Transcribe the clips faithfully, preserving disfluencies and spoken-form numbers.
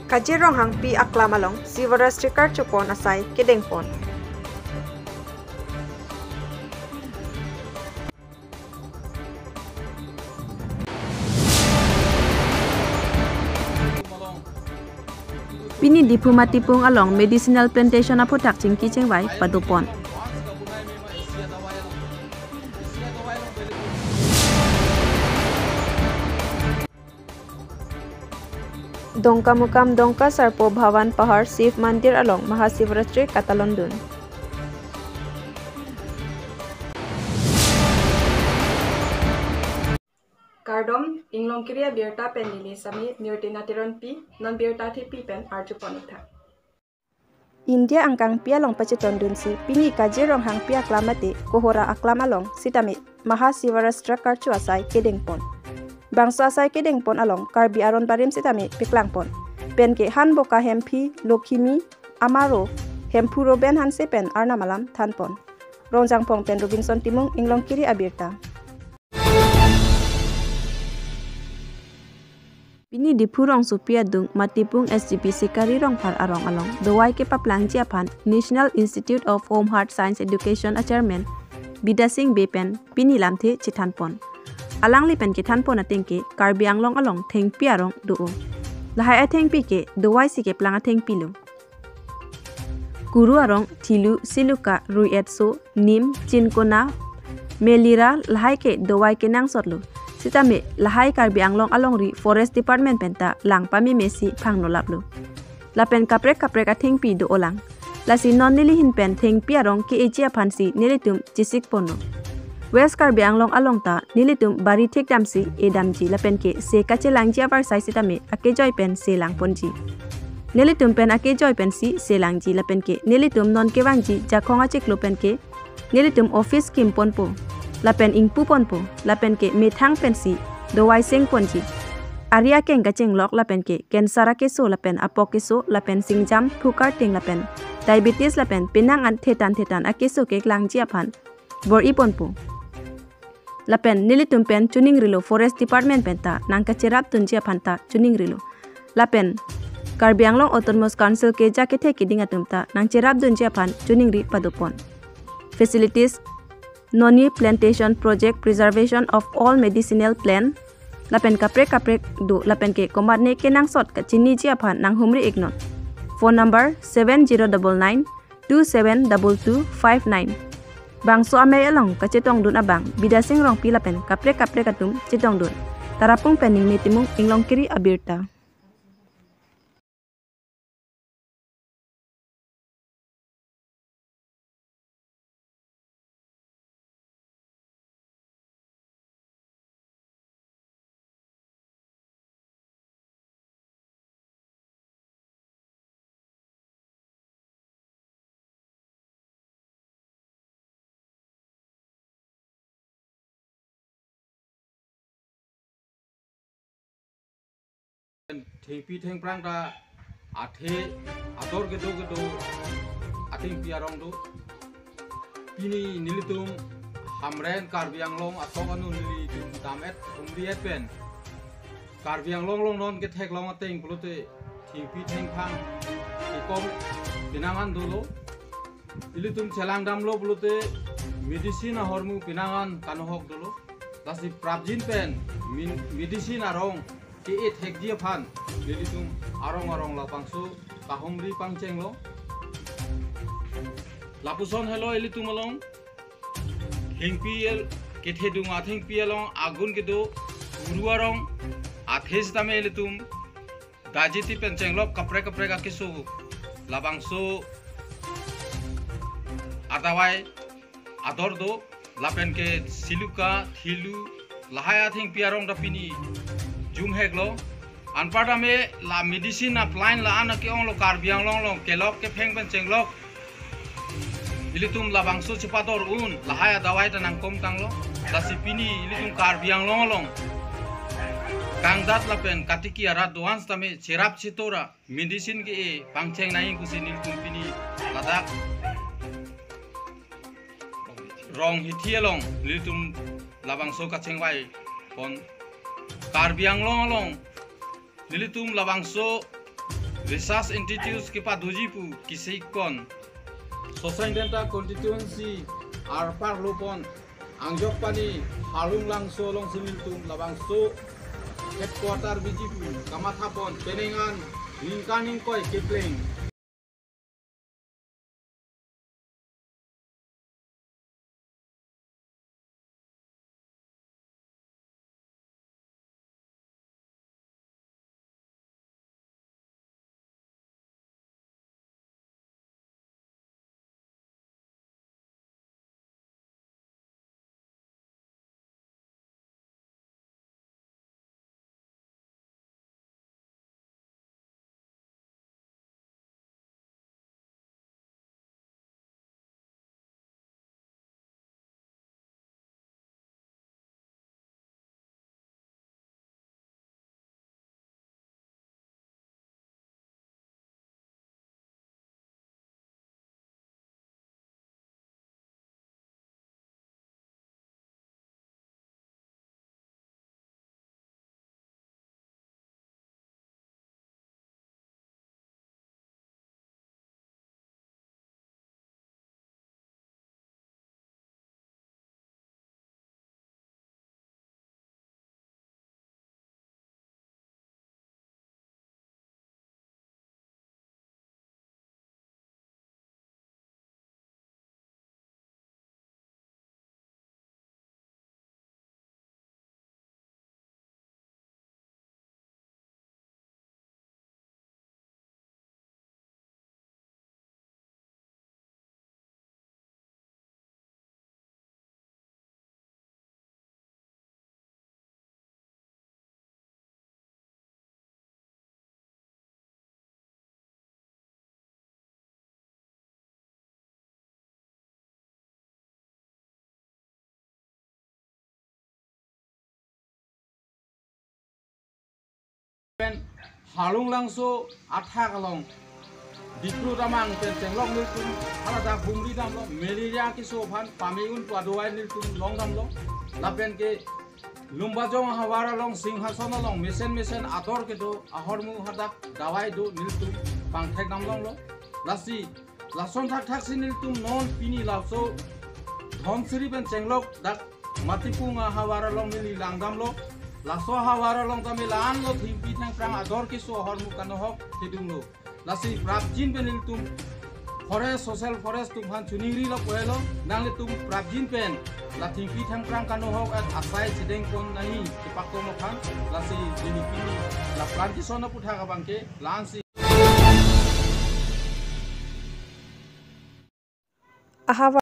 Kajir Ronghangpi aklam along Sivarastri karchupon asai kedengpon. Pini Diphu Matipung along medicinal plantation aphuthak chingki chingvai padopon. Dongkamukam Dongka Sarpo Bhawan Pahar Shiv Mandir along Mahashivaratri katalondun. Kardom, Inglongkiri abirta pen neli Sami Nirtina Teronpi, non birta thepi pen arjupon-ik tha. India angkangpi along pachetongdunsi pini Kajir Ronghangpi aklam mate Kohora aklam along sitame Mahashivaratri karchu asai kedengpon. Bangso asai kedengpon along Karbi aron barim sitame peklangpon. Penke Hanboka Hemphi Lokhimi Amaro Hemphu Roben Hanse pen arnam alam thanpon. Rongjangphong pen Robinson Timung, Inglongkiri abirta. Pini Diphu rongsopi adung Matipung S G P Sikari Rongphar arong along dovai kepaplangji aphan National Institute of Home Health Science Education a Chairman Bidya Sing Bey pen pini lamthe chethanpon. Alangli pen kethanpon atengke Karbi Anglong along thengpi arong do-o. Lahai athengpi ke dovai si keplang athengpi lo. Kuru arong, thilu, siluka, rui-etso, nim, chinkona, melira, lahai ke dovai kenangsot lo. Sitame lahai Karbi Anglong alongri Forest Department penta lang pamemesi phangno laplo. Lapen kaprek kaprek athengpi do-olang. Lasi non neli hin pen thengpi arong ke-eji aphansi nelitum chesikponlo. West Karbi Anglong along ta nelitum bari thekdamsi edamji lapenke se kachelangji avarsai sitame akejoi pen se langponji. Nelitum pen akejoi pensi se langji lapenke nelitum non kevangji jakhong achiklo penke nelitum office kimponpo. Lapen ingpuponpo. Lapenke methang pensi dovai sengponji. Ari akeng kachenglok lapenke cancer akeso lapen apok keso lapen singjam, phukar ting lapen diabetes lapen penang an thetan thetan akeso keklangji aphan bor-iponpo. Lapen nelitum pen choningrilo, Forest Department penta nangkacherapdunji aphanta choningrilo. Lapen Karbi Anglong Autonomous Council keja kethe keding atum ta nangcherapdunji aphan choningri padopon. Facilities, Noni Plantation Project, Preservation of All Medicinal Plant, lapen kaprek kaprek do lapenke komatne kenangsot kachiniji aphan nanghumri-iknon. Phone number seven zero double nine two seven double two five nine. Bangso amei along kachetongdun abang Bidya Sing Rongpi lapen kaprek kaprek atum chetongdun. Tarapung pen Ningme Timung, Inglongkiri abirta. Thengpi thengphrang ta athe ador kedo kedo athengpi arong do. Pini nelitum Hamren Karbi Anglong asong anu nelitum dam-et humri-et pen Karbi Anglong along non ketheklong ateng pulote thengpi thengphrang kekom penang an dolo. Ilitum chelangdamlo pulote medicine ahormu penang an kanohok dolo. Lasi prapjin pen min-, medicine arong ke-e thekji aphan nelitum arong arong labangso kahumri pangchenglo. Lapuson helo ilitum along thengpi el-, kethedung athengpi along agun kedo Kuru arong, athe sitame ilitum dajiti pen chenglok kaprek kaprek akeso labangso adavai ador do, lapenke siluka, thilu, lahai athengpi arong ta pini jumheklo. Anparta me la medicine a plant la-an ake-onglo Karbi Anglong along kelok kepheng pen chenglok. Ilitum labangso chepador un, lahai adavai ta nangkomtanglo. Lasi pini ilitum Karbi Anglong along kangdat lapen katiki arat do-an sitame cherap chetora medicine ke-e pangcheng nangji pusi nelitum pini ladak Ronghithi along nelitum labangso kachingvai pon. Karbi Anglong along nelitum labangso Research Institute kepadoji pu kisi kon. Soseng Denta constituency arpar lopon angjok pani Harlung Langso along si nelitum labangso headquarter B J P kamathapon penang an ningkan ingkoi kepleng. Pen Harlung Langso athak along Dipru Tamang pen chenglok nelitum haladak humri damlo, malaria keso aphan pame un pu adawai nelitum long damlo. Lapen ke Lumbajong ahavar along Singhason along mesen mesen ator kedo ahormu hadak dawai do nelitum pangthek damlonglo. Lasi lason thakthak si nelitum non pini laso Dhansiri pen chenglok dak Matipung ahavar along neli lang damlo. Laso ahavar along tame la-an lo thengpi thengphrang ador keso ahormu kanohok thedunglo. Lasi prapjin pen nelitum forest, social forest atum aphan chiningrilo pu helo, nanglitum prapjin pen la thengpi thengphrang kanohok at asai chedengpon nangji kepakong aphan. Lasi neli pini la plantation aputhak abangke la-ansi. Ahavar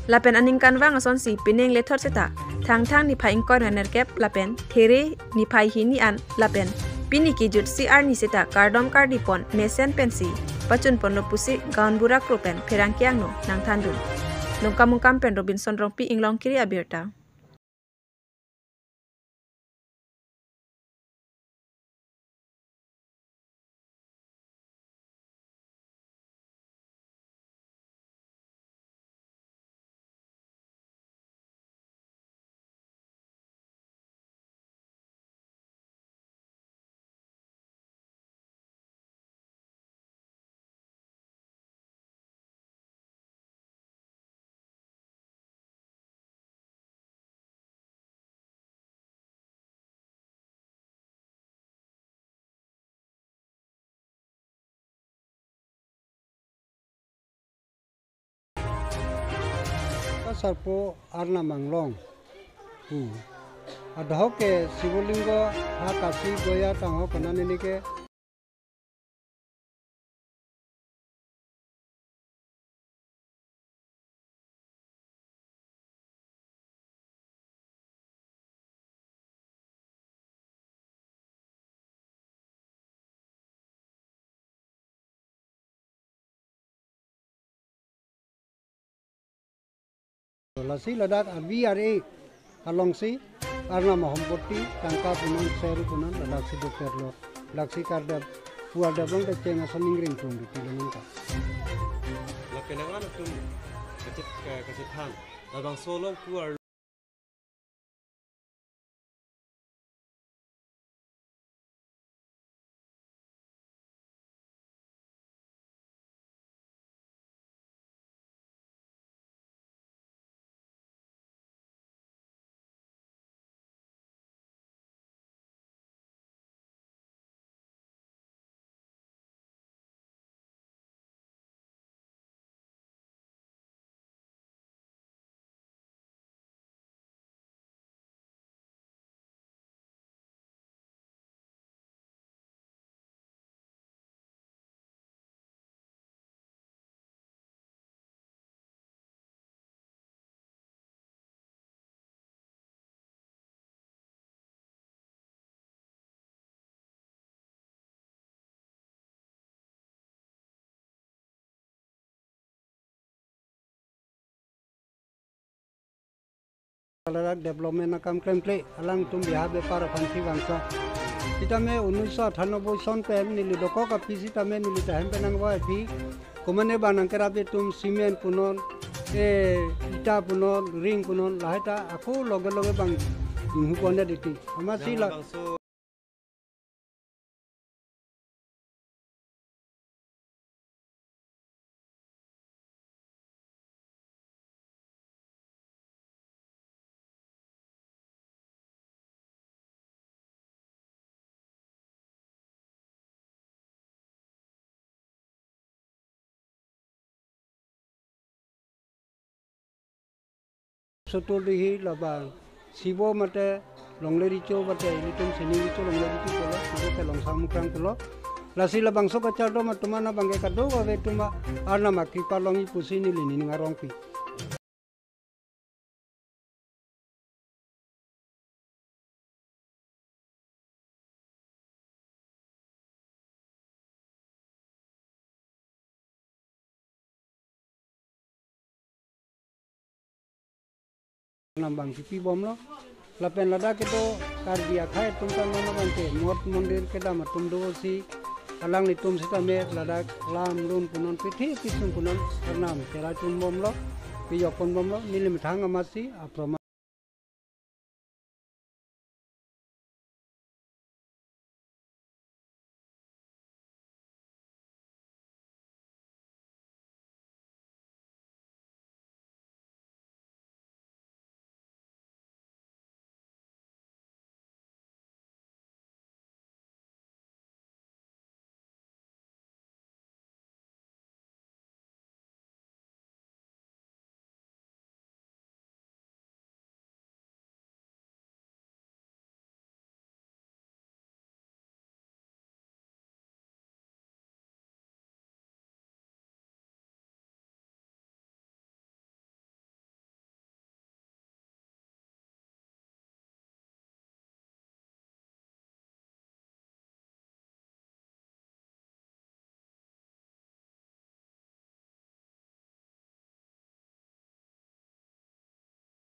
Lapen aningkanvang asonsi pining lethot seta Thangthang niphai ingkoi ra nerkep lapen There niphai hini an lapen pini kejutsi arni seta kardom kardipon mesen pensi pachunponlo pusi gaonbura kro pen pherangke angno nangthandun. Dongkamukam pen Robinson Rongpi, Inglongkiri abirta. Sarpo Arnam Anglong. Hmm. Adhoke Sivolingo ha Kasi Goya tangho kona nini ke Lasi ladak R B R A alongsi Arnam ahompoti tangka punon, ser punon, ladaksi doperlo. Laksi kardep, puar dep long kecheng ason ningring tum di tilo nangka. Lapen angan atum kachet, ka-, kachethan. Labangso along puar Ladak development akam klemkle, alangtum biha bepar aphansi bangso. Sitame unniso athanoboi son pen neli dokok aphi sitame neli tahem pen nangvoi aphi. Komane ba nangkerap atum cement punon, e, ita punon, ring punon, lahai ta ako loge loge bang inghu pon det iti. Amatsi la bangso Sotur dihi labang sibo mate longle richo mate ilitum sini richo longle richo pulo, sibo ke Longsang Mukrang pulo. Lasi labangso kachardom atum an abangke kadokave atum Arnam akripa longji pusi neli ning arongpi. Arnam abang kipi bomlo. Lapen ladak kedo Karbi akhei atum ta non abangke mot mondir kedam atum dosi alanglitum sitame ladak lam lun punon pithi pisung punon Arnam kera chun bomlo, piyok pon bomlo, neli methang amatsi aproman.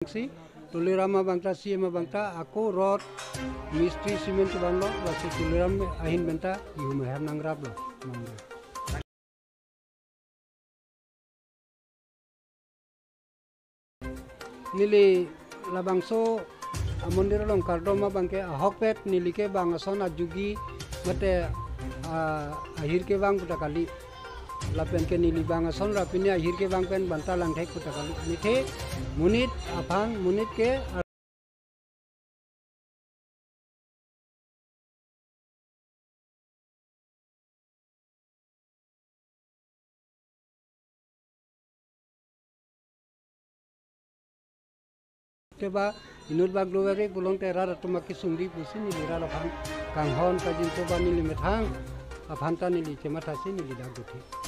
Si Tuliram abang ta, C M abang ta, ako rod, mistri, cement vanlo, lasi Tuliram ahin pen ta ihum ahem nangraplo. Neli labangso amondir along kardom abangke ahokpet neli ke bang ason ajugi mate, ah, ahir kevang pu ta kali. Lapen ke neli bang ason ra pini ahir kevang pen banta langthek pu ta kali. Nithe monit aphan monit ke te ba inut bak dovek pulote rat atum akesung di pusi neli rat aphan kanghon kajinso ba neli methang aphan ta neli chematha si neli dak dothe.